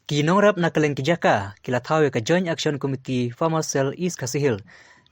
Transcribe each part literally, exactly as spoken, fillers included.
Ki nongrep na kylleng ki jaka ki la thaw ïa ka Joint Action Committee Farmer Cell East Khasi Hills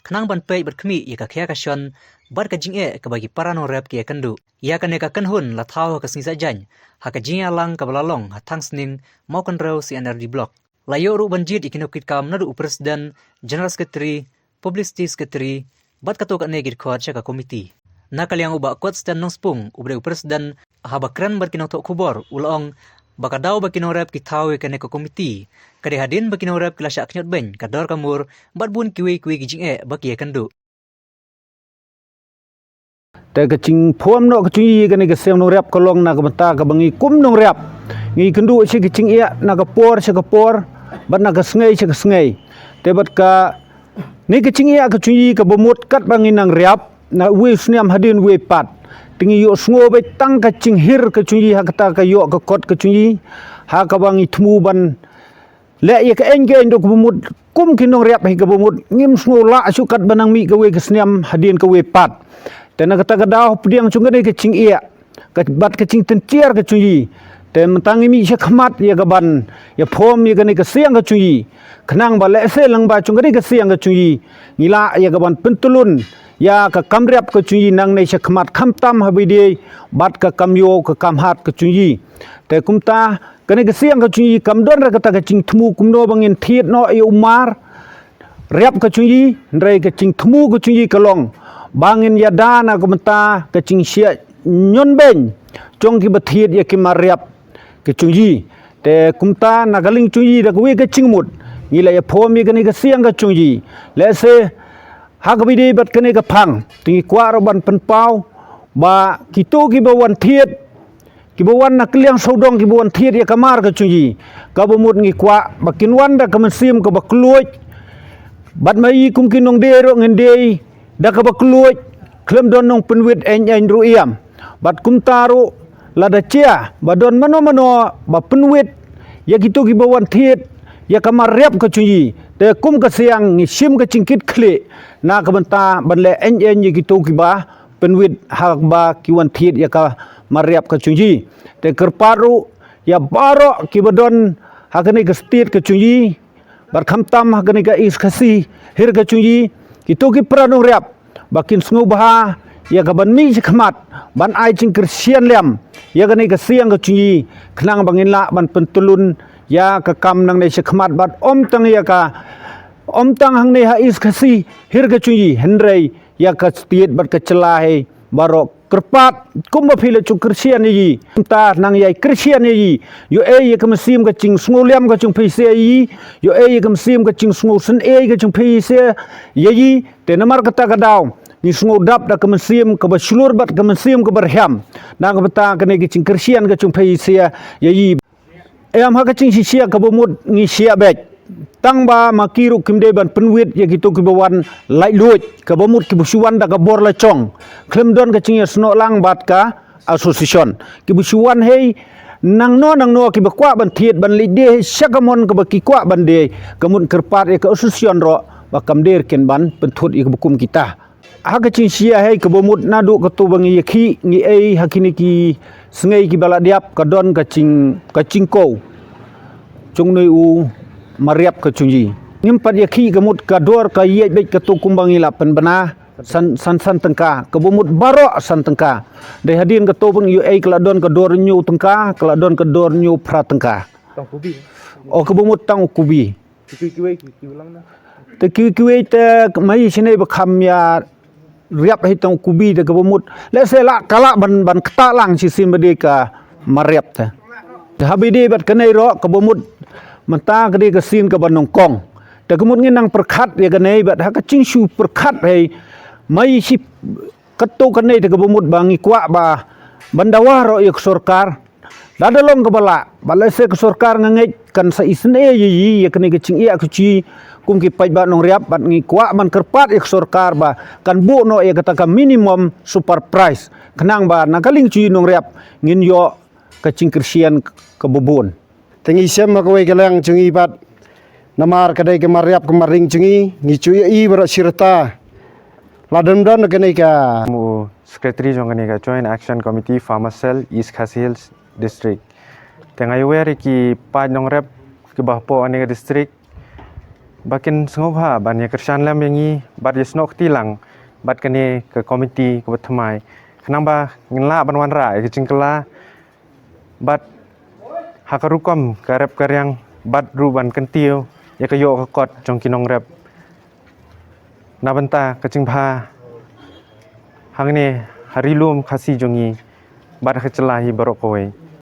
khnang ban peit bad khmih ïa ka khia ka shon bad ka jingeh kaba ki para nongrep ki ïakynduh. Ïa kane ka kynhun la thaw ha ka sngi Saitjaiñ ha ka jingïalang kaba la long ha Thangsning, Mawkynrew C and R D Block. La ïoh ruh ban jied ïa ki nongkitkam naduh u President, General Secretary, Publicity Secretary bad katto katne ki dkhot sha ka komiti. Na ka liang u Bah Kot Sten Nongspung uba dei u President, haba kren bad ki nongthoh khubor u la ong ba ka daw ba ki nongrep ki thaw ïa kane ka komiti ka dei hadien ba ki nongrep ki la shah khñiot beiñ ka dor ka mur bad bun kiwei kiwei ki jingeh ba ki ïakynduh. Te ka jingphom noh ka jingïohi kane ka seng nongrep ka long na ka bynta kaba ngi kum nongrep ngi kynduh sha ka jingeh na ka por sha ka por bad na ka sngi sha ka sngi. Te bad kane ka jingeh ka jingïohi kaba mut katba ngi nang rep na uwei u snem hadien uwei pat, te ngi ïohsngew beit tang ka jinghir ka jingïohi ha kata ka ïoh ka kot ka jingïohi ha kaba ngi thmu ban leh ïa ka eng ka eng ruh kaba mut kum ki nongrep hi kaba mut ngim sngew lah shuh katba nang mih kawei ka snem hadien kawei pat. Te na kata ka daw pdiang jong kane ka jingeh ka bad ka jingtynjiar ka jingïohi, te mynta ngi mih sha khmat ïa kaban ïaphom ïa kane ka seng ka jingïohi khnang ba lehse lyngba jong kane ka seng ka jingïohi ngi lah ïa kaban pyntylun ïa ka kam rep ka jingïohi nangne sha khmat khamtam haba ïadei bad ka kam ïew ka kam hat ka jingïohi. Te kumta kane ka seng ka jingïohi kam don ruh kata ka jingthmu kumno ba ngin thied noh ïa u mar rep ka jingïohi, hynrei ka jingthmu ka jingïohi ka long ba ngin ïada na ka bynta ka jingshah ñion beiñ jong kiba thied ïa ki mar rep ka jingïohi. Te kumta na ka liang jingïohi da kawei ka jingmut ngi la ïaphom ïa kane ka seng ka jingïohi. Lehse ha kaba ïadei bad kane ka phang te ngi kwah ruh ban pynpaw ba kito kiba wan thied, kiba wan na ka liang sawdong kiba wan thied ïa ka mar ka jingïohi, kaba mut ngi kwah ba kin wan da ka mynsiem kaba kylluid. Bad ma i kum ki nongdie ruh ngin die da kaba kylluid, khlem don nongpynwit eng eng ruh ïam. Bad kumta ruh lada jia ba don mano mano ba pynwit ïa kito kiba wan thied ïa ka mar rep ka jingïohi, te kum ka seng ngi shim ka jingkitkhlieh na ka bynta ban leh eng eng ïa kito kiba pynwit haba ki wan thied ïa ka mar rep ka jingïohi. Te kyrpad ruh ïa baroh kiba don ha kane ka state ka jingïohi bad khamtam ha kane ka East Khasi Hills ka jingïohi, kito ki para nongrep ba kin sngewbha ïa kaban mih sha khmat ban ai jingkyrshan lem ïa kane ka seng ka jingïohi khnang ba ngin lah ban pyntylun ïa ka kam nangne sha khmat bad ym tang ïa ka, ym tang hangne ha East Khasi Hills ka jingïohi, hynrei ïa ka state bad ka jylla hi baroh. Kyrpad kumba phi la ju kyrshan ïa i, mynta nang ïai kyrshan ïa i. Ïoh ei ïa ka mynsiem ka jingsngewlem ka jong phi sha ïa i. Ïoh ei ïa ka mynsiem ka jingsngewsynei ka jong phi sha ïa i. Te namar kata ka daw ngi sngew dap da ka mynsiem kaba shlur bad ka mynsiem kaba rhem na ka bynta kane ka jingkyrshan ka jong phi sha ïa i. Em, ha ka jingshisha kaba mut ngi shah beit tang ba ma ki ruh kim dei ban pynwit ïa kito kiba wan laitluid, kaba mut kiba shu wan da ka bor la jong, khlem don ka jingïasnoh lang bad ka association. Kiba shu wan hei nangno nangno, kiba kwah ban thied ban leit die hei sha ka mon kaba ki kwah ban die, ka mut kyrpad ïa ka association ruh ba kam dei kin ban pynthut ïa kaba kum kita. Ha ka jingshisha hei kaba mut naduh kato ba ngi ïakhih ngi ei ha kine ki sngi kiba la dep ka don ka jing, ka jingkiew jong une u mar rep ka jingïohi. Ngim pat ïakhih ka mut ka dor ka ïaid beit kato kumba ngi la pynbna san, san, san tyngka, kaba mut baroh san tyngka. Dei hadien kato ba ngi ïoh ei ka la don ka dor hynñiew tyngka, ka la don ka dor hynñiew phra tyngka. Tang u kubi. O, kaba mut tang u kubi. Kiwei kiwei ki, ki lang na. Te kiwei kiwei te ma i shane ba kham ïa rep hi tang u kubi te kaba mut. Lehse lah ka lah ban, ban ktah lang shisien ba dei ka mar rep te. Te haba dei bad kane ruh kaba mut mynta ka dei ka sien kaba nyngkong. Te ka mut ngin nang pyrkhat ïa kane bad ha ka jingshu pyrkhat hei ma i shi kato kane te kaba mut ba ngi kwah ba ban dawa ruh ïa ka sorkar. Lada long kaba lah, ba lehse ka sorkar nga ngeit kan sa isynei ïa i ïa kane ka jingeh ka jingïohi kum ki paidbah nongrep, bad ngi kwah ban kyrpad ïa ka sorkar ba kan buh noh ïa kata ka minimum super price khnang ba na ka liang jong i nongrep ngin ïoh ka jingkyrshan kaba bun. Te ngi shem ha kawei ka liang jong i bad namar ka dei ka mar rep ka mar ring jong i, ngi ju ïohi baroh shi rta. La don don kane ka. Kum u secretary jong kane ka Joint Action Committee Farmer Cell East Khasi Hills District. Te nga ïawer ïa ki paid nongrep kiba hapoh kane ka district ba kin sngewbha ban ïa kyrshan lem ïa ngi bad ïa snoh kti lang bad kane ka komiti kaba thymmai, khnang ba ngin lah ban wanrah ïa ka jingkylla bad ha ka rukom ka rep ka riang bad ruh ban kyntiew ïa ka ïoh ka kot jong ki nongrep na bynta ka jingbha hangne ha ri lum Khasi jong ngi bad ha ka jylla hi baroh kawei.